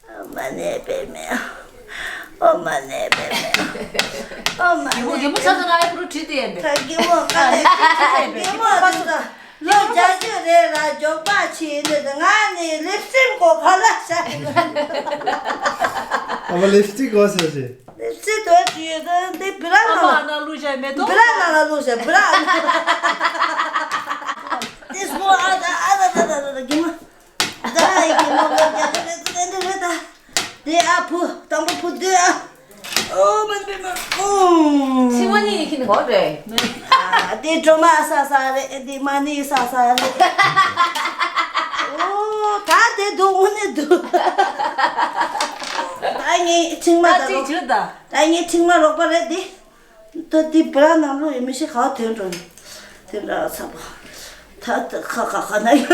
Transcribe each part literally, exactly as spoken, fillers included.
ཨོཾ་མ་ཎི་པདྨེ། ཨོཾ་མ་ཎི་པདྨེ། ཨོཾ་མ་ཎི། རྒན་པོ་རྒན་པོ་ཆ་ཚང་ལ་ཨེ་པུ་རུ་བྲིས་ཏེ་ཡིན་པས། ད་རྒན་པོ་ཨ་ལེ་རྒན་པོ་འདི་ད་ལོ་བརྒྱད་ཅུ་རེད་ལ་མགྱོགས་པ་ཕྱིན་ནས་ང་ནི་ལིབ་སི་ཊིག་གོ་ག་ལ་ཤ་ཡིན། ཨ་མ་ལིབ་སི་ཊིག་གོ་ཟེར་ཞེས། ལིབ་སི་ཊིག་དོན་ཅི་ཡོད་ད་འདི་བི་ར་ཨ་མ་ནང་ལ། ཨ་ནང་བླུགས་བཞག་མེ་ཏོག་བི་ར་ནང་ལ་བླུགས་བཞག་བི་ར། འདི་སོ་ཨ་ད་ཨ་ད་ད་ད་ད་རྒན་མོ། ད་ཨེ་གི་མོ་ལོ་རྒྱ་ཆེ་རེད་ད་འདི་རེད་ད། དེ་ཨ་བུ་དང་པོ་བུ་དེ་ཨ། ཨོ་མ་འདི་མ་ཨོ། ཚིག་མ་གཉིས་ཡིན་གྱི་ནི་གོ་རེད། ཨ་དེ་སྒྲོལ་མ་ས་ས་རེད། དེ་མ་ཎི་ས་ས་རེད། ཨོ་ད་དེ་འདུག་འོ་ནི་འདུག་ད་ངའི་ཆིང་མ་ད་ད་ཅིག་རོགས་ཇུ་ད། ད་ངའི་ཆིང་མ་རོགས་པ་རེད་དེ། ད་འདི་བི་ར་ནང་ལོགས་ཡོད་མི་ཤེས་ག་བ་དོན་འགྲོ་ནི། དེ་འདྲ་ཚ་པོ། ད་ད་ཁ་ཁ་ཁ་ན་ཡོད།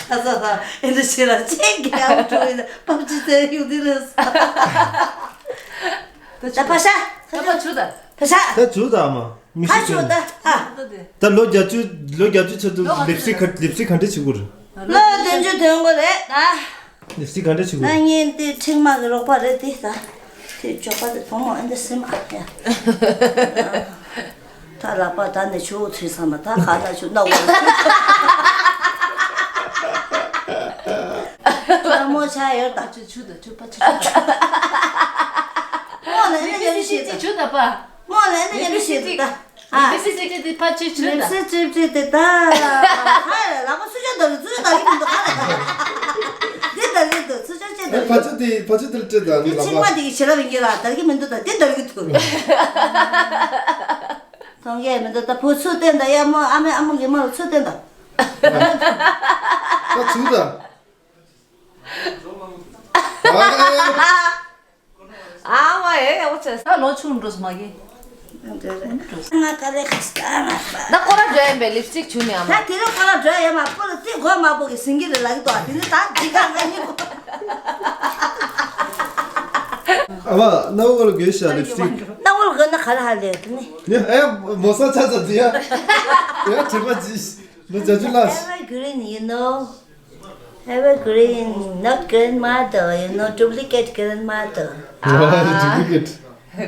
ཁ་ཚ་ད་ཨེ་འདྲ་ཤེས་ལ་ཅན་གྱི་ཡང་འགྲོ་ཡིན་པབ་ཅི་ཚེ་ཡུག་འདི་རེད། ད་ཕ་ཤ། ད་ཕ་ཆུ་ད། ཕ་ཤ། ད་ཆུ་ད་མ། མི་ཁ་ཤེས་ཆུ་ད། ཨ། ད་ལོ་བརྒྱད་ཅུ་ལོ་བརྒྱད་ཅུ་ཆ་དུ་ལིབ་སི་ཊིག་ག་ལིབ་སི་ཊིག་ག་འདྲ་བྱེད་དགོས་རེད། ལོ་བདུན་ཅུ་དོན་དགོས་རེད་ད། ལིབ་སི་ཊིག་ག་འདྲ་བྱེད་དགོས། ང་གཉིས་དེ་ཁྲིག་མ་གི་རོགས་པ་རེད་དེ་ད། དེ་ཅོག་པ་དེ་དོང་མོ་ཨེ་འདི་སེམས་ཨ་ཡ། ད་ལག་པ་ད་ནས་ཆུ་བོ་ཚུད་ས་མ་ད་ག་ན་ཆུ་ནག་པོ། ལ་མོ་ཆ་ཡོད་ད། ཆུ་ཆུ་ད་ཆུ་པ་ཆུ་ཆུ། མོ་ལ་ཨེ་འདི་ཡོད་ཤེས་ད། ཆུ་ད་པ། མོ་ལ་ཨེ་འདི་ཡོད་ཤེས་ད། ཨ། ལིབ་སི་ཊིག་དེ་ཕ་ཆེ་ཆེ་ད། ལིབ་སི་ཊིག་དེ་ད། ཧ་ལ་ལག་པ་སུ་ཅག་འདར་སུ་ཅག་འདར་གི་མི་འདུག་ག་ལ་ད། འདི་འདར་གི་འདུག་སུ་ཅག་ཅེ་འདར་གི་ཕ་ཆུ་དེ་ཕ་ཆུ་དེར་སྤྲད་ད་འདི་ལག་ཆིང་མ་པ། འདི་གི་བྱེད་རབས་ཡིན་གྱི་ལ་འདར་གི་མི་འདུག་ད་འདི་འདར་གི་འདུག་མཐོང་གི་མི་འདུག་ད་བུ་ཚུར་བསྟན་ད་ཡ་མོ་ཨ་མའི་ཨ་མ་གི་མ་ལ་ཚུར་བསྟན་ད། ད་ཚུར་ད། ཨ་མ་ཨེ་ཡག་པོ་བྱས། ད་ལོ་ཆུང་འགྲོ་སོང་མ་གི། ང་ག་རེ་ཁ་སྐ་ང་པ། ད་ཀོ་ར་འགྲོ་ཡིན་པས་ལིབ་སི་ཊིག་བྱུག་ནས་ཨ་མ། ད་དེ་རིང་ཀོ་ར་འགྲོ་ཡ་མ་པོ་ལ་དེ་གོ་མ་པོ་གི་ཟིན་གི་རེད་ལ་གི་ཏོ་དེ་ནི་ད་འདི་ག་ང་གཉིས་གོ། ཨ་མ་སྣང་བ་ལ་དགོས་ཤ་ལིབ་སི་ཊིག་སྣང་བ་ལ་དགོས་ན་ག་རེ་ཧ་ལས་དེ་ནི། ཡ་ཨེ་མོ་ས་ཆ་ཚ་དེ་ཡ། ཡ་དྲི་མ་ཅི། ལོ་བརྒྱད་ཅུ་ལ། Evergreen, you know. Evergreen, not grandmother, you know, duplicate grandmother. Duplicate.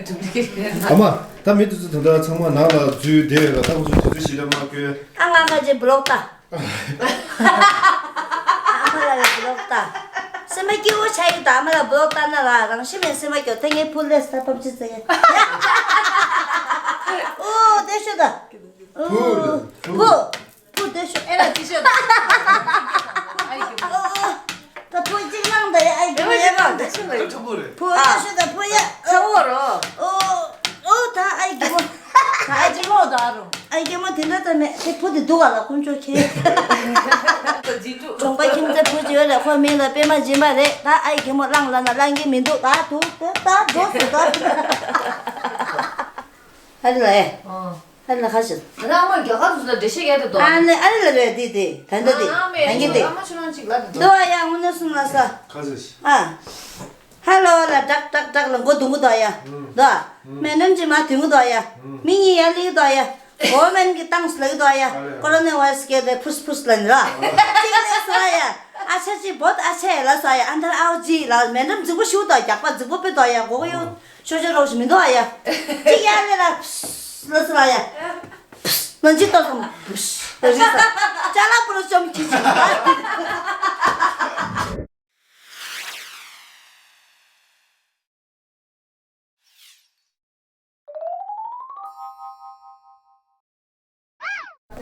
Duplicate grandmother. ཨ་མ། ད་མི་དེ་ཚོ་ད་ལྟ་ཚང་མ་ནང་ལ་འཛུལ་བསྡད་ཡོད་ལ་ད་ཁོ་ཚོ་དུས་ཚོད་ཞིག་ལ་མ་བསྐྱོན། ཨ་ང་ང་ཅིག་བི་ལོག་ལྟ། ཨ་མ་ལ་ལ་བི་ལོག་ལྟ། སེམས་པ་སྐྱིད་པོ་ཆགས་ཡོད་ད་ཨ་མ་ལ་བི་ལོག་ལྟ་ན་ལ་རང་ཤི་མེད་སེམས་པ་སྐྱོ་ད་ངའི་བུ་ལས་ད་ཕབ་ཅི་ཟེར་ཡ། ཨོ་དེ་ཤོད་ད། བུ། བུ། བུ་དེ་ཤོད་ཨེ་ལ་དེ་ཤོད་ད། ཨོ་ཨོ། ད་བུ་གཅིག་ལངས་ད་ཡ་ཨའི་གི་བུ་ཡ་ལངས་ད། ཕྲུ་གུ་རེད། བུ་ཨ་ཤོད་ད་བུ་ཡ། ཚ་བོ་རོ། ཨོ། ཨོ་ད་ཨའི་གི་བུ། ད་ཨའི་གི་བུ་ད་རོ། ཨའི་གི་བུ་དེ་འདྲ་ད་མེད་དེ་བུ་དེ་འདུག་ག་ལ་དཀོན་མཆོག་མཁྱེན། གྲོང་པ་ཁྱིམ་མཚེས་བུ་གཅིག་ཡོད་ལ་ཁོ་མིང་ལ་པད་མ་སྦྱིན་པ་རེད་ད་ཨའི་གི་བུ་གླང་ལ་ན་གླང་གི་མི་འདུག་ད་འདུག་ད་ད་འགྲོ་སུ་ད། ཨ་རི་ལ་ཨེ། ཨ་རི་ལ་ཁ་ཤས། ང་ཨ་མ་རྒྱ་གར་དུ་ལ་འགྲེལ་བཤད་རྒྱག་དེ་དོ། ཨ་ནི་ཨ་རི་ལ་རེད་དེ་དེ་ད་ལྟ་དེ་ཨ་མའི་ད་གིན་དེ། ཨ་མ་ཆུ་ནང་ཅིག་ལ་དེ་དོ། དོ་ཡ་དངོས་གནས་སུ་ན་ས། ཁ་ཤས། ཨ། ཧ་ལོ་ལ་ཏག་ཏག་ཏག་ལ་མགོ་རྡུང་གི་དོ་ཡ། དོ། མེ་ནམ་ཅི་མ་དུང་གི་དོ་ཡ། མི་གཉིས་ཡ་ལི་གི་དོ་ཡ། གོ་མེན་གི་ཏང་སི་ལ་གི་དོ་ཡ། ཀོ་རོ་ན་ཝའི་ར་སི་སྐད་དེ་ཕུས་ཕུས་ལ་ནི་ར། ཅིག་ལ་སོ་ཡ། ཨ་ཆ་ཅི་བོད་ཨ་ཆ་ཡ་ལ་སོ་ཡ། ཨན་དར་ཨའོ་ཇི་ལ་མེ་ནམ་རྫིག་པོ་ཤུ་དོ་རྒྱག་པ་རྫིག་པོ་པེ་དོ་ཡ་གོ་གི་ཡོ། ཤོ་ཅོ་རོགས་ཤིག་མི་འདུག་ཨ་ཡ། ཅིག་ཡ་ལེ་ར། ཕུས། ལ་སི་ར་ཡ། ཕུས། ལ་ཇི་ཏོ་སམ། ཕུས། ལ་ཇི་ས། ཅ་ལག་པོ་རོ་ཅོམ་ཁྱི་ཅི།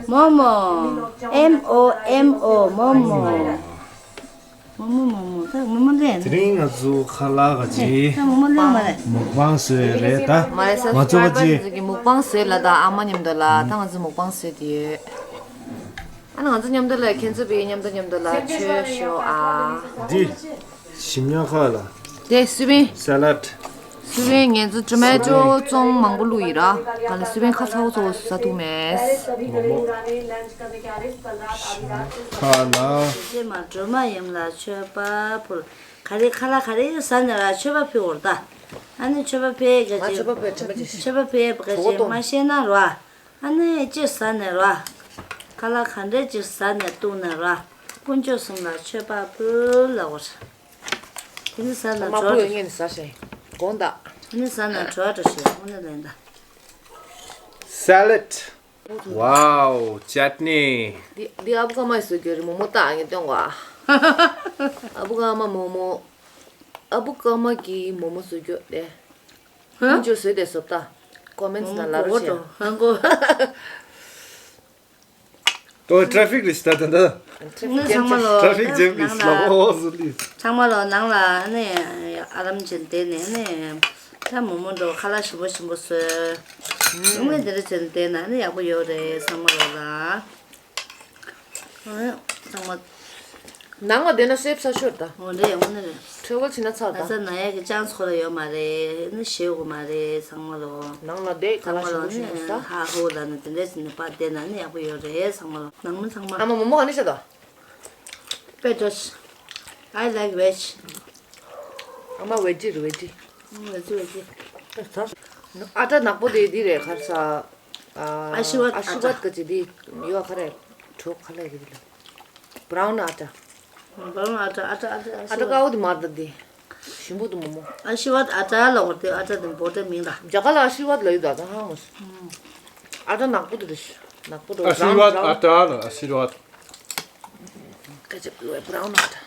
མོ་མོ། ཨེམ་ཨོ་ཨེམ་ཨོ། མོ་མོ། མོ་མོ་མོ་མོ། ད་མོ་མོ་ལེན། དེ་རིང་ང་ཚོ་ཁ་ལག་ག་ཅི། ད་མོ་མོ་ལེན་མ་རེད། མུག་པང་བཟོས་རེད་ད། མ་རེད་ས། ང་ཚོ་ག་ཅི། སབ་སི་ཀ་རའི་བར་ཚོ་གི་མུག་པང་བཟོས་ལ་ད་ཨ་མ་མཉམ་དུ་ལ་ད་ང་ཚོ་མུག་པང་བཟོས་དེ་ཡོད། ཨ་ན་ང་ཚོ་མཉམ་དུ་ལ་ཁྱེད་ཚོ་བི་མཉམ་དུ་མཉམ་དུ་ལ་ཆོས་ཤོག་ཨ། འདི། ཞིམ་ཉག་ཁ་ལ། དེ་སུ་བིན། ས་ལད། སུ་བན་ངེད་ཚོ་ཊོ་མེ་ཊོ་བཙོང་མང་པོ་བླུགས་ཡིན་ར། ག་ལ་སུ་བན་ཁ་ཚ་བོ་ཚ་བོ་ཟ་ཐུབ་མེད། མོག་མོག་ཁ་ལ། ཅེས་མ་སྒྲོལ་མ་ཡུམ་ལ་མཆོད་པ་ཕུལ། ག་རེ་ཁ་ལ་ག་རེ་ཟ་ནས་ར་མཆོད་པ་ཕུལ་བར་ད། ཨ་ནི་མཆོད་པ་ཕུལ་ག་ང་ཅེ་མཆོད་པ་ཕུལ་དྲན་པ་ཅེ། མཆོད་པ་ཕུལ་ག་གྲོད་ཁོག་ཅེ་སྟོང་། མ་ཤེས་ན་ར། ཨ་ནི་ཅི་ཟ་ནས་ར། ཁ་ལ་ག་འདྲ་ཅིག་ཟ་ནས་བཏུང་ནས་ར། དཀོན་མཆོག་གསུམ་ལ་མཆོད་པ་ཕུལ་ལ་འོར། དེ་ནི་ཟ་ན་མ་གྲོགས་ཕུ་ཡོད་ངས་ནི་ཟ་ཞེ། དགོངས་དག་དེ་ནི་ཟ་ན་གྲོགས་འགྲོ་ཞེ་དངོས་གནས་ལན་ད། Salad. Wow, chutney. འདི་འདི་ཨ་བུ་ཀ་མ་ཡི་བཟོ་རྒྱུ་རེད། མོག་མོག་ད་ངས་སྟོན་གོ། ཨ་བུ་ཀ་མ་མོག་མོག་ཨ་བུ་ཀ་མ་གི་མོག་མོག་བཟོ་རྒྱུ་རེད། ཧ། ཁྱོད་བཟོས་ཏེ་བཟོ་ད། Comments་ན་ལབ་རོགས་བྱེད། ཧ་གོ། ཏོ་ཊ་ཕིག་རེད་ད་ད་ད། ནི་ཚང་མ་ལོ་ཊ་ཕིག་ཇེམ་རེད་ལ་འོ་ཟུ་ལི། ཚང་མ་ལོ་ནང་ལ་ནི་ཨ་རམ་ཅན་དེ་ནི་ནི་ད་མོ་མོ་འགྲོ་ཁ་ལག་ཞིམ་པོ་ཞིམ་པོ་བཟོས། ངས་དེ་འདྲ་བྱས་ནས་བསྡད་ན་ནི་ཡག་པོ་ཡོད་རེད་ཚང་མ་ལོ་ལ། ཨ་ནི་ཚང་མ། ནང་ལ་བསྡད་ན་སེབ་ས་ཤོར་ད། འོ་འདྲ་ཡོང་ནི་རེད། ཁྲོ་བོ་ཕྱིན་ན་ཚར་ད། ད་ས་ན་ཡ་གི་ཅང་ཚོ་ལ་ཡོད་མ་རེད་ནི་ཞེ་དགོས་མ་རེད་ཚང་མ་ལོ། ནང་ལ་བསྡད་ག་ལ་ཞིམ་པོ་ཞིམ་པོ་ཟ། ཧ་ཧོ་ལ་ནི་དེ་འདྲ་ཞིག་ནི་པ་བསྡད་ན་ནི་ཡག་པོ་ཡོད་རེད་ཚང་མ་ལོ། ནང་མི་ཚང་མ། ཨ་མ་མོ་མོ་ག་ནས་ཤ་ད། པེ་ཏོས། I like veg. ཨ་མ་ཝེ་ཇི་རེད་ཝེ་ཇི། ཝེ་ཇི་ཝེ་ཇི། ཨ་ཏྲ་ནག་པོ་དེ་འདི་རེད་ཁར་ས། ཨ་ཤི་ཝད་ཨ་ཤི་ཝད་ཨ་ཏྲ། ག་ཅི་འདི་ཡོད་ཁ་རེད། གྲོགས་ཁ་ལས་རེད་འདི་ལ། བྷ་རའུན་ཨ་ཏྲ། བྷ་རའུན་ཨ་ཏྲ་ཨ་ཏྲ་ཨ་ཏྲ་ཨ་ཨ་ཏྲ་ཀའོ་དེ་མར་ད་འདི། ཞིམ་པོ་འདུག་མོ་མོ། ཨ་ཤི་ཝད་ཨ་ཏྲ་ལ་འོ་དེ་ཨ་ཏྲ་དེ་བོ་ཏྲ་མིང་ལ། རྒྱ་གར་ལ་ཨ་ཤི་ཝད་ལ་ཡོད་ད་ད་ཧང་མོ། ཨ་ཏྲ་ནག་པོ་དེ་རེད། ནག་པོ་དེ་ཨ་ཤི་ཝད་ཨ་ཏྲ་ལ་ཨ་ཤི་ཝད། སྐད་ཆ་བློ་བའི་བྷ་རའུན་ཨ་ཏྲ།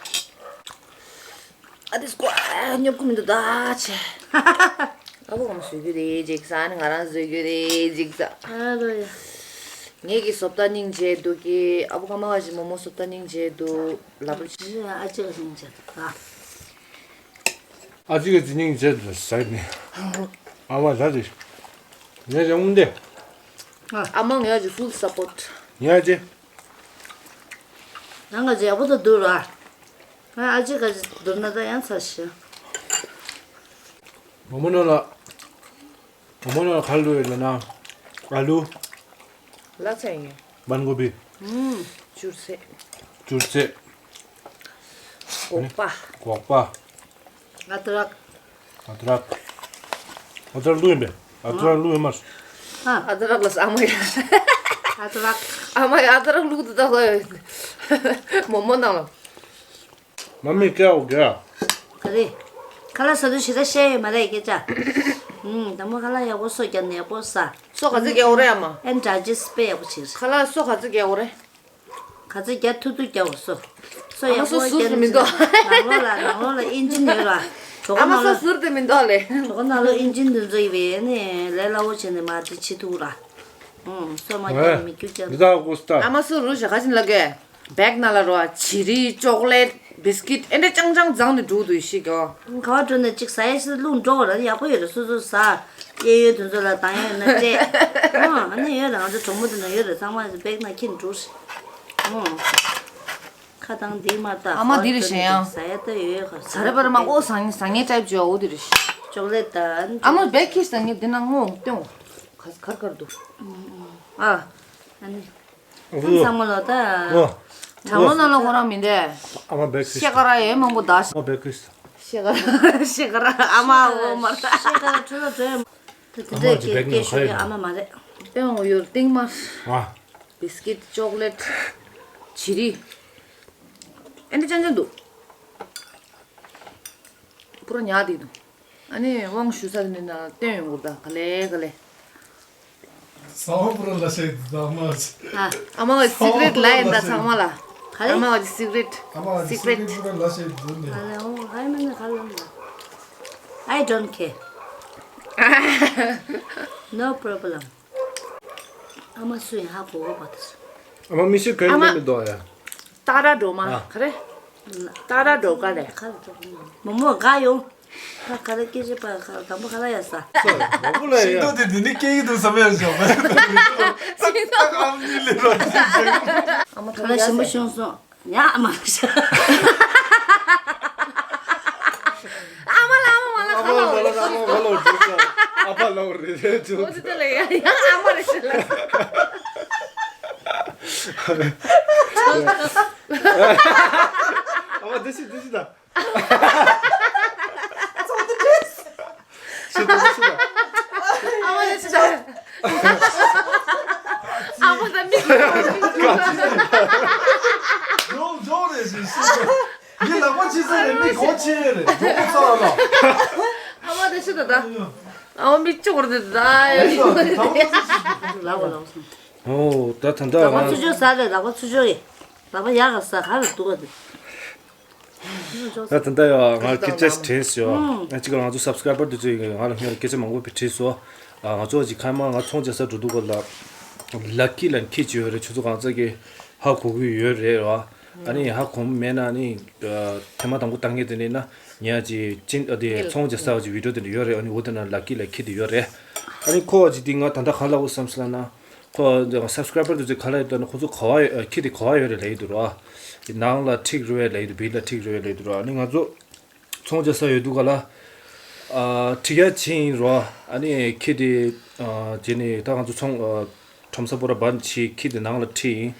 ཨ་དེ་སྐོར་སྙོབ་ཀྱི་མི་འདུག་ད་ཆེ། ཨ་བུ་གང་བཟོ་རྒྱུ་རེད་ཅིག་ཟ་ནི་ང་རང་བཟོ་རྒྱུ་རེད་ཅིག་ཟ། ཨ་རོ་ཡ། ངེད་ཀྱི་བཟོ་ལྟ་སྙིང་རྗེ་འདུག་གི་ཨ་བུ་གང་མ་ག་ཞིག་མོ་མོ་བཟོ་ལྟ་སྙིང་རྗེ་འདུག་ལབ་རོགས་བྱེད། ཨ་ཅེ་ག་སྙིང་རྗེ་འདུག་ཨ། ཨ་ཅེ་ག་ཅི་སྙིང་རྗེ་འདུག་ཟ་ནི། ཨ་བ་ཟ་རེད། ངས་ཀྱང་འུན་ཏེ། ཨ་མ་ངས་ཀྱི་full support། ངས་ཀྱི། ཡང་ང་ཅི་ཡག་པོ་དུ་བསྡུར་ར། ང་ཨ་ཅེ་ག་ཅི་བསྡུར་ན་ད་ཡང་ཚར་ཤི། མོ་མོ་ནང་ལ། མོ་མོ་ནང་ལ་ག་ལུ་ཡོད་ལ་ན། ཨ་ལུ། ལ་ཚ་ཡིན། བན་གོ་བི། ཨུམ། ཅུར་ཚེ། ཅུར་ཚེ། སྒོག་པ། སྒོག་པ། ཨ་ཏི་རག་ཨ་ཏི་རག་ཨ་ཏི་རག་བླུགས་ཡིན་པས། ཨ་ཏི་རག་བླུགས་ཡོད་མ་རེད། ཨ་ཏི་རག་ལ་ས་མོ་ཡ། ཨ་ཏི་རག་ཨ་མ་ཡ་ཨ་ཏི་རག་བླུགས་དུ་ད་ཧོ། མོ་མོ་ནང་ལ། མ་མི་ཀའོ་ག་ག་རེ། ཁ་ལག་ཟ་དུས་ཞེ་དྲག་བཤད་ཡོད་མ་རེད་སྐད་ཆ། ཨུམ་དང་པོ་ཁ་ལག་ཡག་པོ་སོ་རྒྱབ་ནས་ཡག་པོ་ཟ། སོ་ག་ཚོད་རྒྱག་འོ་རེད་ཨ་མ། ཨེན་ཌའི་ཇེ་སི་ཊི་དཔེ་ཡག་པོ་བྱེད། ཁ་ལག་སོ་ག་ཚོད་རྒྱག་འོ་རེད། ག་ཚོད་རྒྱག་ཐུབ་ཐུབ་རྒྱག་འོ་སོ། སོ་ཨ་མ་ཡག་སོ་པོ་ཟུར་རྒྱག་དུ་ནས་ཟུར་དེ་མི་འདུག་ནང་ལོགས་ལ་ནང་ལོགས་ལ་ཨིན་ཇིན་ཡོད་ར། གྲོད་ཨ་མ་ཁོག་ནང་སོ་ལ་ཟུར་དེ་མི་འདུག་ལེ། གྲོད་ཁོག་ནང་ལོགས་ཨིན་ཇིན་དེ་ཚོ་ཡིན་པས་ནི་ལས་སླ་བོ་བྱས་ནས་མ་དེ་བྱེད་ཐུབ་ར། ཨུམ་སོ་མ་ཨོ་ཡ། རྒྱག་མི་རྒྱུ་རྒྱག་འདི་དག་ཨ་ཁུ་སྟ། ཨ་མ་སུ་རུ་ཞིག་ག་ཅིན་ལ་གས། བེག་ནང་ལ་རོ་བྱི་རིལ་ཅོག་ལེཊ་བིས་ཀིཊ་ཨེ་འདྲ་ཅང་ཅང་བརྫངས་ནས་འགྲོ་འདུག་ཤི་གོ། ག་བ་འགྲོ་ནས་ཅིག་ཟ་ཡས་སི་བླུགས་འགྲོ་ར་ཡག་པོ་ཡོད་རེད་སོ་སོ་ཟ། གཡས་གཡོན་དེ་ཚོ་ལ་བཏང་ཡས་ན་སྤྲད། ཨོ་ཨ་ནི་ཡོད་ར་ང་ཚོ་གྲོགས་མོ་དེ་ན་ཡོད་རེད་ཚང་མ་བེག་ནང་འཁྱེར་འགྲོ་རེད། ཨོ། ཁ་བཏང་འདི་མ་ལྟ་ཨ་མ་འདི་རེད་ཤེས་ཡང་། ཟ་ཡ་ད་ཡོད་ཡོད་ག་ཟ་རེ་པར་མ་ཨོ་ཟ་ངེ་ཟ་ངེ་ཊའིབ་བྱོས་ཨོ་འདི་རེད་ཤེས། ཅོག་ལེཊ་ད་ཨ་ནི། ཨ་མ་བེག་ཁིས་ཟ་ངེ་འདི་ན་ངོ་སྟོན་འོ། ག་གར་གར་འདུག་ཨ། ཨ་ནི། ཨ་ཚང་མ་ལོ་ད། ཨོ། གྲང་མོ་ནང་ལ་ཁོ་རང་མི་འདས། ཨ་མ་བེག་ཁིས། ཤེ་ཀ་ར་ཡེ་མང་པོ་ད། ཨ་མ་བེག་ཁིས། ཤེ་ཀ་ར་ཤེ་ཀ་ར་ཨ་མ་འོ་མ་ད། ཤེ་ཀ་ར་ཁྲོ་ལོ་དྲོད། དེ་དེ་ཨ་མ་འདྲས་ཅི་བེག་སྐད་ནང་ཤོད་ཡ་ཁ་ཡོད་ཨ་མ་མ་རེད། དཔེ་མང་པོ་ཡོད་ཏིང་མ། ཨ། བིས་ཀིཊ་ཅོག་ལེཊ། བྱི་རིལ། ཨེ་འདྲ་ཅན་ཅན་འདུག་པུ་ར་ཉག་དེ་འདུག་ཨ་ནི་དབང་ཞུ་ས་དེ་ནི་ན་སྟོན་ཡོང་གོ་ད་ག་ལེ་ག་ལེ། ས་བ་པུ་ར་ལ་ཤེ་དུ་ད་མ་ཨ། ཨ་མ་གི་སི་ཀི་རེཊ་ལ་ཡིན་ད་ཚང་མ་ལ། ག་ལེ། ཨ་མ་གི་སི་ཀི་རེཊ། ཨ་མ་གི་སི་ཀི་རེཊ་པུ་ར་ལ་ཤེ་དུ་ནི། ག་ལེ་ཨོ་ཧའི་མ་ནི་ག་ལེ་ན། I don't care. No problem. ཨ་མ་སུ་ཡིན་ཧ་གོ་གོ་བ་དེ། ཨ་མ་མི་ཤེས་གོན་ཨ་མ་མི་མི་འདུག་ཡ། ཏཱ་ར་སྒྲོལ་མ་ཨ། ག་རེ། ཏཱ་ར་སྒྲོལ་དཀར་རེད། མོ་མོ་དགའ་ཡོང་། ད་ག་རེ་སྐད་ཆ་པ་ག་དང་པོ་ག་ལ་ཡ་ས། མོ་མོ་ལ་ཤིང་ཡ། ཏོག་དེ་འདི་ནི་སྐད་ཡིག་ཏུ་བསམ་ཡ་ཞོག་ཨ་མ་ལ་ཨ་མ་ལ་ཞིམ་པོ་བྱུང་སོང་། ཡ་ཨ་མ་ལ་ཤ། ཨ་མ་ལ་ཨ་མ་མ་ལ་ཨ་མ་ལ་ཨ་མ་མ་ལ་ཨ་མ་མ་ལ། ལོག་རེད་ཅོ། འོ་དེ་དེ་ལ་ཡ་ཡ་ཨ་མ་རེད་ཟེར་ལ། ཨ་མ་དེ་ཤི་དེ་ཤི་ད། ཤི་དེ་ཤི་ད། ཨ་མ་དེ་ཤི་ད། ཨ་མ་ད་མིག་ཇོ་ཇོ་རེད་ཤི་ཤི་ད། ཡི་ལག་པ་ཕྱི་ས་རེད། མིག་གོ་ཆེ་རེད། གྲོགས་པོ་ཚ་ལ། ཨ་མ་དེ་ཤི་ད་ད། ཨ་མ་མིག་ཅོག་རེད་ད། ལག་པ་ལག་སོང་། ཨོ་ད་ད་ད་ལག་པ་ང་ཚུར་ཕྱོགས་ཟ་རེད། ལག་པ་ཚུར་ཕྱོགས་ཡིན། ལག་པ་ཡག་ག་ཟ་ག་རེ་འདུག་ག་དེ། ད་ད་ད་ཡ་ང་སྐད་ཆ་དྲན་སོང་། ཨ་གཅིག་ང་ཚོ་སབ་སི་ཀ་རའི་བར་དེ་ཚོས་ང་ལ་སྔོན་ལ་སྐད་ཆ་མང་པོ་བྱས་སོང་། ང་ཚོ་གཅིག་ཁ་མ་ང་ཚོང་རྒྱག་ས་འགྲོ་དུས་སྐབས་ལ་ལ་ཀི་ལ་ཁྱི་ཅིག་ཡོད་རེད། ཁྱོད་ཚོ་གང་ཚ་གི་ཧ་གོ་གི་ཡོད་རེད་བ། ཨ་ནི་ཧ་གོ་མེད་ན་ཨ་ནི་ཐེངས་མ་དང་པོ་ལྟ་མཁན་དེ་ནི་ན་ཉ་ཅིག་ཅིན་ཨ་དེ་ཚོང་རྒྱག་ས་གི་བི་ཌི་ཡོ་དེ་འདྲ་ཡོད་རེད། ཨ་ནི་འོ་དེ་ན་ལ་ཀི་ལ་ཁྱི་དེ་ཡོད་རེད། ཨ་ནི་ཁོ་བ་ཅིག་དེ་ང་ད་ལྟ་ག་ལ་འོ་བསམ་སོང་ལ་ན། ཁོ་སབ་སི་ཀ་རའི་བར་དེ་ཚོས་ག་ལ་ཡོད་ད་ན་ཁོ་ཚོ་ག་བ་ཡོད་ཁྱི་དེ་ག་བ་ཡོད་རེད་ལབ་ཡི་འདུག་ར། ནང་ལ་ཁྲིད་རེད་ལབ་ཡི་འདུག་བི་ལ་ཁྲིད་རེད་ལབ་ཡི་འདུག་ར། ཨ་ནི་ང་ཚོ་ཚོང་རྒྱག་ས་ཡོད་དུས་སྐབས་ལ། ཨ་ཁྲིད་ཡ་ཕྱིན་ཡིན་ར། ཨ་ནི་ཁྱི་དེ་ཨ་བྱས་ནས་ད་ང་ཚོ་ཚོང་ཨ་ཁྲོམ་ས་པོ་ར་བན་ཕྱིན། ཁྱི་དེ་ནང་ལ་ཁྲིད་ཡིན།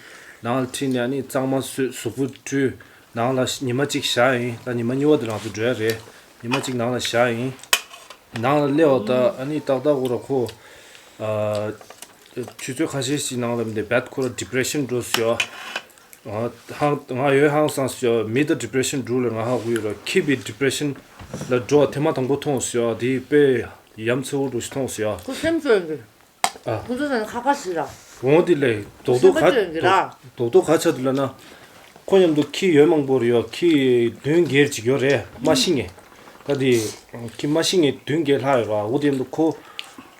ནང་ལ་ཁྲིད་ནས་ཨ་ནི་གཙང་མ་བཟོས། གཟུགས་པོ་བཀྲུས། ནང་ལ་ཉི་མ་གཅིག་བཞག་ཡིན། ད་ཉི་མ་གཉིས་པ་དེ་ང་ཚོ་འགྲོ་ཡ་རེད། ཉི་མ་གཅིག་ནང་ལ་བཞག་ཡིན། ནང་ལ་སླེབས་པ་ད་ཨ་ནི་ཏག་ཏག་ཁོ་ར་ཁོ། ཨ་ཆུ་ཚོད་ཁ་ཤས་ཤིག་ནང་ལ་མི་འདི་བད་ཁོ་ར་ཌི་པི་རེ་ཤན་འགྲོ་སོང་། ཨ་ཧང་ང་ཡོད་ཧང་སངས་སོང་། མི་ད་ཌི་པི་རེ་ཤན་འགྲོ་ལ་ང་ཧ་གོ་ཡོད་ར། ཁྱི་པའི་ཌི་པི་རེ་ཤན་ལ་འགྲོ་བ་ཐེངས་མ་དང་པོ་མཐོང་སོང་། དེ་དཔེ་ཡ་མཚན་པོ་འདྲ་ཞིག་མཐོང་སོང་། ཁོ་སེམས་ཚོར་གི་ཨ། ཁོ་ཚོ་ཚང་ཁ་ཁ་ཞིག་ར། འོང་དེ་ལས་རྡོག་རྡོག་སེམས་པ་ག་སྐྱོ་ཡོང་གི་ར། རྡོག་རྡོག་ག་ཆགས་འདུག་ལབ་ན། ཁོ་མཉམ་དུ་ཁྱི་ཡོད་མང་པོ་རེད་ཡོད། ཁྱི་བདུན་བརྒྱད་ཅིག་ཡོད་རེད། མ་ཤི་ངེ་ད་དེ་ཁྱི་མ་ཤི་ངེ་བདུན་བརྒྱད་ལྷག་ཡོད་ར། འོ་དེ་མཉམ་དུ་ཁོ་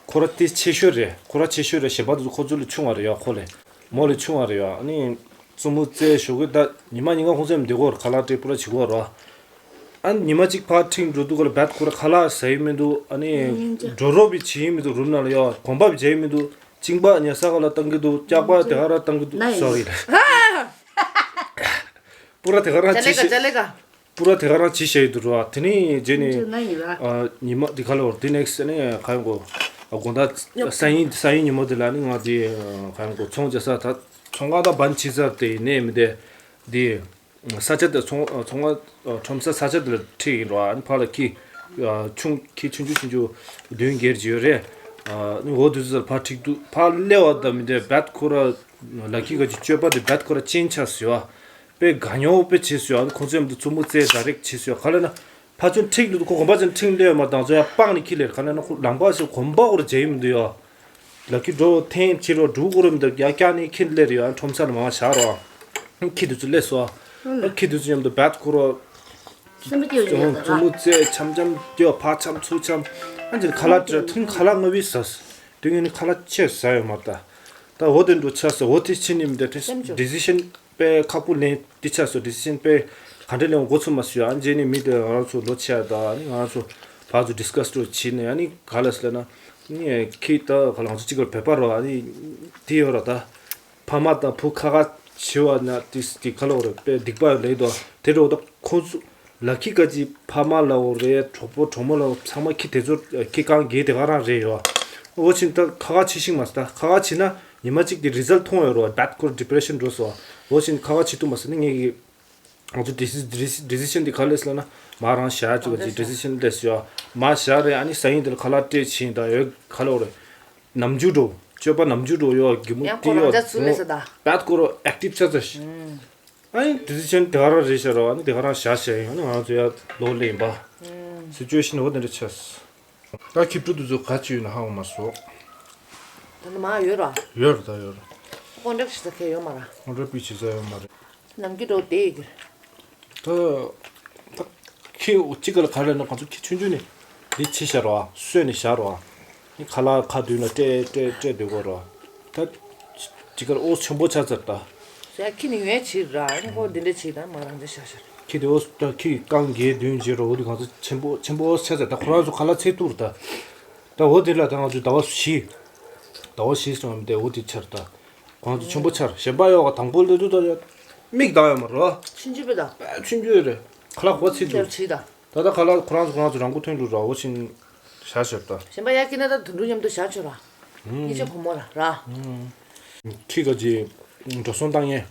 ཁོ་ར་དེ་ཆེ་ཤོས་རེད། ཁོ་ར་ཆེ་ཤོས་རེད། གཞན་པ་དེ་ཚོ་ཁོ་ཚོ་ལས་ཆུང་བ་རེད་ཡོད། ཁོ་ལས་མོ་ལས་ཆུང་བ་རེད་ཡོད། ཨ་ནི་བཙུན་མོ་བཙས་ཞོགས་ཀས་ད་ཉི་མ་ཉིན་གང་ཁོང་ཚོ་མཉམ་དུ་སྡོད་ཀྱི་ཡོད་ར། ཁ་ལག་སྤྲད་པུ་ར་བྱེད་ཀྱི་ཡོད་ར། ཨ་ཉི་མ་གཅིག་ཕར་ཁྲིད་འགྲོ་དུས་སྐབས་ལ་བད་ཁོ་ར་ཁ་ལག་ཟ་ཡི་མི་འདུག་ཨ་ནི་སྙིང་རྗེ། འགྲོ་རོགས་བྱེད་ཡི་མི་འདུག་རུམ་ནང་ལ་ཡོད། གོམ་པ་བྱེད་ཡི་མི་འདུག་གཅིན་པ་ཉལ་ས་ག་ལ་བཏང་གི་འདུག་ལྕགས་པ་དེ་ག་ར་བཏང་གི་འདུག་ན་ཡིན། སོ་རི་ལ། པུ་ར་དེ་ག་རང་ཇ་ལེ་ཀ་ཇ་ལེ་ཀ་པུ་ར་དེ་ག་རང་ཇི་བྱས་ཡི་འདུག་ར། དེ་ནས་རྗེས་ནས་ན་ཡིན་ར། ཨ་ཉི་མ་འདི་ག་ལ་བར་དེ་ནེག་སི་ནས་ག་ཡོང་གོ་ཨ་དགོང་དག་སང་ཉིན་སང་ཉིན་ཉིན་མོ་དེ་ལ་ནི་ང་དེ་ག་ཡོང་གོ་ཚོང་རྒྱག་ས་ད་ཚོང་ཁང་ད་བན་ཕྱི་ཚར་དེ་ནས་མི་དེ་དེ། ས་ཆ་དེ་ཚོང་ཚོང་པ་ཁྲོམ་ས་ས་ཆ་དེ་ལ་ཁྲིད་ཡིན་རོ། ཨ་ནི་ཕར་ལ་ཁྱི་ཆུང་ཁྱི་ཆུང་ཆུང་ཆུང་ཆུང་བདུན་བརྒྱད་ཅིག་ཡོད་རེད། ཨ་ནི་འོ་དུས་ཚོད་ཕར་ཁྲིད་དུས་ཕར་སླེབས་པ་དང་མི་དེ་བད་ཁོ་ར་ལ་ཁྱི་ག་ཅིག་སྤྱོད་པ་དེ་བད་ཁོ་ར་ཅན་ཆགས་སོང་། དཔེ་དགའ་ཉོ་དཔེ་བྱས་སོང་། ཨ་ནི་ཁོ་ཚོས་མི་དེ་བཙུན་མོ་བཙས་ད་རེག་བྱས་སོང་། ག་ལ་ན་ཕར་ཚུར་ཁྲིད་དུས་ཁོ་གོམ་པ་ཅན་ཁྲིད་སླེབས་མ་དང་ཚོ་ཡང་སྤང་ནས་ཁྱི་ལེར་ག་ལ་ན་ཁོ་ལམ་ཁ་སོ་གོམ་པ་འོར་བྱས་མི་འདུག་ཡོ། ལ་ཁི་འགྲོ་ཐེངས་ཕྱི་རོ་འགྲུག་གོ་རོ་མི་འདུག་ཡ་ཀྱ་ནི་ཁྱི་སླེབས་ཡོད། ཨ་ཁྲོམ་ས་ལ་མ་བཞག་རོ། ཁྱི་དེ་ཚོ་སླེབས་སོ། ཨ་ཁྱི་དེ་ཚོ་མཉམ་དུ་བད་ཁོ་རོ། སེམས་པ་སྐྱིད་པོ་ཡོད་ད། བཙུན་མོ་བཙས་འཆམ་འཆམ་སྐྱོ་ཕར་འཆམ་ཚུར་འཆམ། ཨ་ཅེ་ཁ་ལག་སྤྲད་ཐུན་ཁ་ལག་ལྔ་བི་ཟ། དུས་ངན་ནི་ཁ་ལག་ཆེ་ཟ་ཡོད་མ་རེད་ད། ད་འོ་དེ་འགྲོ་ཆ་ཟ་འོ་དེ་ཕྱི་ནི་མི་འདུག་ཌི་སི་ཤན་དཔེ་ཁག་པོ་ལེན་དེ་ཆ་ཟ་ཌི་སི་ཤན་དཔེ་ག་འདྲ་ལེན་འགོ་ཚུགས་མ་སོང་། ཨ་རྗེས་ནི་མི་དེ་ང་རང་ཚོ་ལོ་ཆེ་ཡ་ད་ཨ་ནི་ང་རང་ཚོ་བར་དུ་ཌི་སི་ཀ་སི་འགྲོ་བྱས་ནས་ཨ་ནི་ག་ལ་སི་ལ་ན། ནི་ཁྱི་ད་ག་ལང་ཚོ་གཅིག་གར་བོད་པ་རོ་ཨ་ནི་དེ་ཡོད་ར་ད། ཕ་མ་དང་བུ་ཁ་ཁ་བྱེད་པ་ན་དེ་དེ་ག་ལ་འོ་རེད་པས་སྡིག་པ་ལས་དོ་དེ་འགྲོ་ད་ཁོ་ཚོ་ལ་ཁི་ཀ་ཅི་ཕ་མ་ལ་འོ་རེད་གྲོགས་པོ་གྲོགས་མོ་ལ་འོ་ཚང་མ་ཁི་དེ་ཚོ་ཁི་གང་གེ་དེ་ག་རང་རེད་ཡོ། འོ་ཕྱིན་ད་ཁ་ཁ་བྱེད་ཤིང་མ་ད་ཁ་ཁ་བྱེད་ན་ཉི་མ་གཅིག་དེ་རི་ཛལ་མཐོང་ཡོད་རོ་བད་ཁོ་ཌི་པི་རེ་ཤན་འགྲོ་སོ། འོ་ཕྱིན་ཁ་ཁ་བྱེད་ཐུབ་མ་སོང་ནི་ངས་གི་ང་ཚོ་ཌི་སི་ཌི་སི་ཌི་སི་ཤན་དེ་ག་ལས་སླ་ན་མ་རང་བཞག་ཅིག་ག་ཅི་ཌི་སི་ཤན་ལས་སོ་མ་བཞག་རེད། ཨ་ནི་ས་ཡིན་དེ་ལ་ཁ་ལག་སྤྲད་ཕྱིན་ད་ཡོད་ག་ལ་འོ་རེད། ནམ་རྒྱུན་འགྲོ་སྤྱོད་པ་ནམ་རྒྱུན་འགྲོ་ཡོད་གི་མུ་ཡང་ཁོ་རང་ཅག་ཚུར་སླེབས་ས་ད། བད་ཁོ་རོ་ཨེག་ཊིབ་ཆགས་ཚར་ཤི། ཨ་ནི་ཌི་སི་ཤན་དེ་ག་རང་རེད་ཤག་རོ། ཨ་ནི་དེ་ག་རང་བཞག་བཞག་ཡིན། ཨ་ནི་ང་ཚོ་ཡར་ལོག་སླེབས་ཡིན་པ། སི་ཅུ་ཝེ་ཤན་འོ་དེ་འདྲ་ཆགས། ད་ཁྱི་ཕྲུག་དེ་ཚོ་ག་ཅི་ཡོད་ན་ཧ་གོ་མ་སོང་། ད་ནི་མ་ཡོད་ར། ཡོད་ར་ད་ཡོད་ར། ཀོན་ཊེག་ཞིག་ས་ཁེ་ཡོད་མ་ར། ཀོན་ཊེག་པི་ཆི་ས་ཡོད་མ་རེད། ནམ་རྒྱུན་འགྲོ་བསྡད་ཡོད་ཀྱི་རེད། ད་ད་ཁྱི་གཅིག་ག་ལ་ག་རེ་ན་ང་ཚོ་ཁྱི་ཆུང་ཆུང་ནས་འདི་ཕྱི་བཞག་རོགས་ཨ། གསོས་ནས་བཞག་རོགས་ཨ། ནི་ཁ་ལག་ཁ་མདུན་ལ་སྤྲད་སྤྲད་སྤྲད་སྡོད་དགོས་རོགས་ཨ། ད་གཅིག་ག་ལ་ཨོ་ཆེན་པོ་ཆགས་ཚར་ད། ཟེར་ཁྱི་ནི་ཡོད་ཕྱིར་ར་ཨ་ནི་ཁོ་འདི་འདྲ་བྱེད་ད་མ་རང་འདྲ་བཞག་བཞག་ཁྱི་དེ་ཨོ་ད་ཁྱི་རྐང་བརྒྱད་བདུན་བརྒྱད་རོགས་འོ་དེ་གང་ཚོ་ཆེན་པོ་ཆེན་པོ་ཆགས་ཚར་ད་ཁོ་རང་ཚོ་ཁ་ལག་ཚད་ཐུར་ད། ད་འོ་དེ་ལ་ད་ང་ཚོ་ཟླ་བ་བཞི། ཟླ་བ་བཞི་སོང་བ་མི་དེ་འོ་དེ་ཆར་ད། གང་ཚོ་ཆེན་པོ་ཆར་གཞན་པ་ཡོད་ག་དང་པོ་ལས་དུ་ད་ཡ། མིག་དང་ཡོད་མ་རོ། ཆུང་ཆུང་པོ་ད། པད་ཆུང་ཆུང་རེད། ཁ་ལག་གོ་ཚིག་ཏུ། ཆར་ཆི་ད། ད་ད་ཁ་ལག་ཁོ་རང་ཚོ་ཁོ་རང་ཚོ་རང་མགོ་ཐོན་འགྲོ་ར་འོ་ཕྱིན། བཞག་ཤོག་ད། གཞན་པ་ཡ་ཀི་ན་ད་དུད་འགྲོ་མཉམ་དུ་བཞག་ཆོག་ར། ཡིན་ཆོག་བུ་མོ་ལ་ར། ཁྱི་ག་ཅི་འགྲོ་སོང་བཏང་ཡས།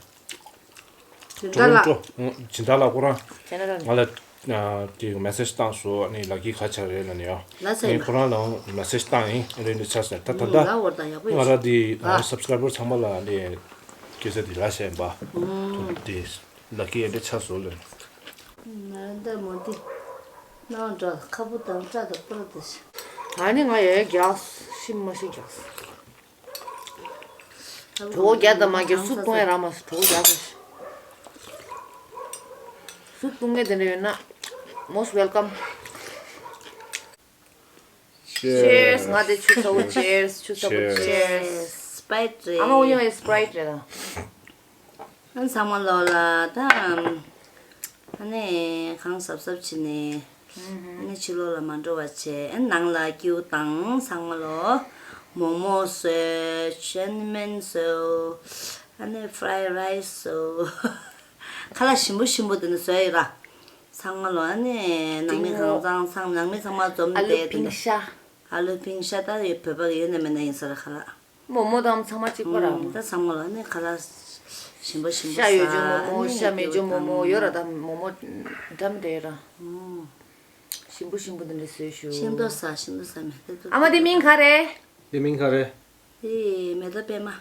སྦྱིན་བདག་ལགས། སྦྱིན་བདག་ལགས་ཁོ་རང་ཁྱེད་རང་ང་ལ་དེ་མེ་སེ་ཇི་བཏང་སོང་། ཨ་ནི་ལ་ཀི་ག་ཆགས་རེད་ལབ་ནས་ཡ། ལ་སེ་ངས་ཁོ་རང་ལ་མེ་སེ་ཇི་བཏང་ཡིན། ཨ་རེ་འདི་ཆགས་སོང་ད། ད་ད་ལ་འོར་དང་ཡག་པོ་ཡོད། ང་རང་དེ་ཨ། སབ་སི་ཀ་རའི་བར་ཚང་མ་ལ་ཨ་ནི་སྐད་ཆ་དེ་ལ་བཤད་པ། དེ་ལ་ཀི་ཨ་འདི་ཆགས་སོང་ལབ། ང་རང་ད་མོ་འདི་ནང་འགྲོ་ཁ་པོ་དང་སྐྲ་དང་པར་དང་ཞིག་ཨ་ནི་ང་ཡ་ཡ་རྒྱགས་ཤི་མ་ཤི་རྒྱགས། གྲོད་ཁོག་རྒྱགས་དང་མ་རྒྱགས་སུ་གཏོང་ཡ་ར་མ་སུ་གྲོད་ཁོག་རྒྱགས་དང་སུ་གཏོང་ངེས་དེ་འདྲ་ཡོད་ན། Most welcome. Cheers. Cheers. ང་དེ་ཆུ་ཚ་བོ། Cheers. ཆུ་ཚ་བོ། Cheers. Cheers. Sprite རེད། ཨ་མ་འོ་ཡ་ཡ་Sprite རེད་ད། ཨ་ཚང་མ་ལོ་ལ་ད། ཨ་ནི་གང་གཟབ་གཟབ་བྱས་ནས། ཨ་ནི་ཕྱི་ལོགས་ལ་མ་འགྲོ་བ་བྱས། ཨ་ནི་ནང་ལ་ཀིའུ་དང་ཚང་མ་ལོ། མོག་མོག་བཟོས། ཅོ་ཨོ་མན་བཟོས། ཨ་ནི་ཕ་རའི་རའི་སི་བཟོས། ཁ་ལག་ཞིམ་པོ་ཞིམ་པོ་དེ་ནི་བཟོས་ཡོད་ར། ཚང་མ་ལོ། ཨ་ནི་ནང་མི་གང་ཚང་ཚང་ནང་མི་ཚང་མ་འཛོམས་ཏེ། ཨ་ལུ་ཕིང་ཤ། ཨ་ལུ་ཕིང་ཤ་ད་ཡོད། བོད་པ་གི་ཡོད་ན་མེད་ན་ཡིན་ས་ར་ཁ་ལག་མོག་མོག་དང་ཚང་མ་གཅིག་པ་ར། ཨུམ། ད་ཚང་མ་ལ་ནི་ཁ་ལག་ཞིམ་པོ་ཞིམ་པོ་ཤ་ཡོད་རྒྱུ་མོག་མོག། ཨ་ནི་ཤ་མེད་རྒྱུ་མོག་མོག་ཡོད་ར། ད་མོག་མོག་འདྲ་མི་འདྲ་ཡོད་ར། ཨུམ། ཞིམ་པོ་ཞིམ་པོ་འདི་འདྲ་བཟོས་ཤོག་ཤིང་ཏོག་ཟ། ཤིང་ཏོག་ཟ་མེད་དེ་ཏོག་ཨ་མ་དེ་མིང་ག་རེ། དེ་མིང་ག་རེ། དེ་མེ་ཏོག་པད་མ།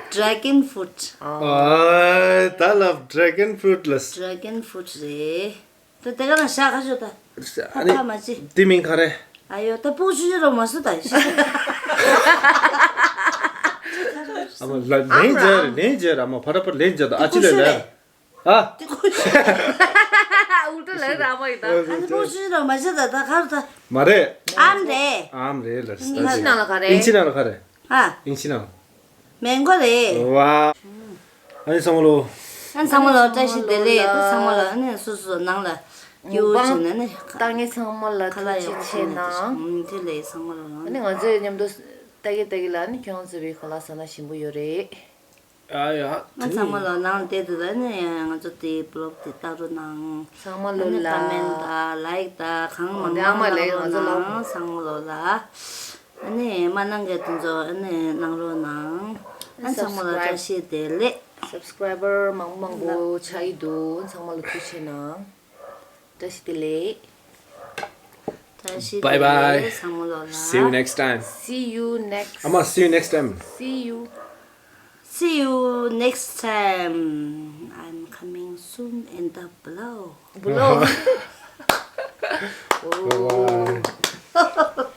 Dragon fruit. ཨ། ད་ལབ་dragon fruit ལ། Dragon fruit རེད། ད་དེ་ག་ལ་ཤ་ཁ་ཤོ་ད། ཨ་ནི་ཐ་མ་ཅི། དེ་མིང་ག་རེ། ཨ་ཡོ་ད་སྤུ་གུ་ཆུ་ཆུ་རོ་མ་སུ་ད་ཤི། ཨ་མ་ལ་ལན་ཇེར་ལན་ཇེར། ཨ་མ་ཕ་ར་ཕ་ལན་ཇེར་ད། ཨ་ཅི་ལ་ལ། ཨ། དེ་ཁོ་ཤི། ཨུལ་ཏྲ་ལ་ར་མ་ཡི་ད། ཨ་ནི་སྤུ་གུ་ཆུ་ཆུ་རོ་མ་ཤི་ད་ད་ག་རུ་ད། མ་རེད། ཨམ་རེད། ཨམ་རེད་ལ། ཨིན་ཇི་ནང་ལ་ག་རེ། ཨིན་ཇི་ནང་ལ་ག་རེ། ཨ། ཨིན་ཇི་ནང་། མེང་གོ་རེད། ཝ། ཨ་ནི་ཚང་མ་ལོ། ཨ་ཚང་མ་ལོ་བཀྲ་ཤིས་བདེ་ལེགས། ད་ཚང་མ་ལོ་ཨ་ནི་སོ་སོ་ནང་ལ་ཡོད་བྱས་ནས་ནི། ལྟ་ངན་ཚང་མ་ལ་ཁ་ལག་ཡག་པོ་ཆེ་ནང་། ཨུམ། དེ་ལས་ཚང་མ་ལོ་ནང་། ཨ་ནི་ང་ཚོའི་མཉམ་དུ་ལྟ་གི་ལྟ་གི་ལ་ཨ་ནི་ཁྱོད་ཚོ་བའི་ཁ་ལག་ཟ་ན་ཞིམ་པོ་ཡོད་རེད། ཨ་ཡ། ཨ་ཚང་མ་ལོ་ནང་བསྡད་དུས་ལ་ནི་ང་ཚོ་དེའི་བི་ལོག་དེ་ལྟ་རོགས་གནང་། ཚང་མ་ལོ་ལ། ཨ་ནི་ཀོ་མེན་ཊི་དང་ལའིཀ་དང་གང་མང་མང་གནང་རོགས་གནང་། ཚང་མ་ལོ་ལ། ཨ་ནི་མ་གནང་མཁན་དེ་ཚོ་ཨ་ནི་གནང་རོགས་གནང་། ཨ་ཚང་མ་ལ་བཀྲ་ཤིས་བདེ་ལེགས། སབ་སི་ཀ་རའི་བར་མང་པོ་མང་པོ་ཆགས་ཀྱི་འདུག་ཚང་མ་ལ་ཐུགས་རྗེ་ཆེ་གནང་། བཀྲ་ཤིས་བདེ་ལེགས། བཀྲ་ཤིས་བདེ་ལེགས། Bye bye. ཚང་མ་ལོ་ལ། See you next time. See you next. ཨ་མ། See you next time. See you. See you next time. I'm coming soon in the vlog. Vlog. Bye bye.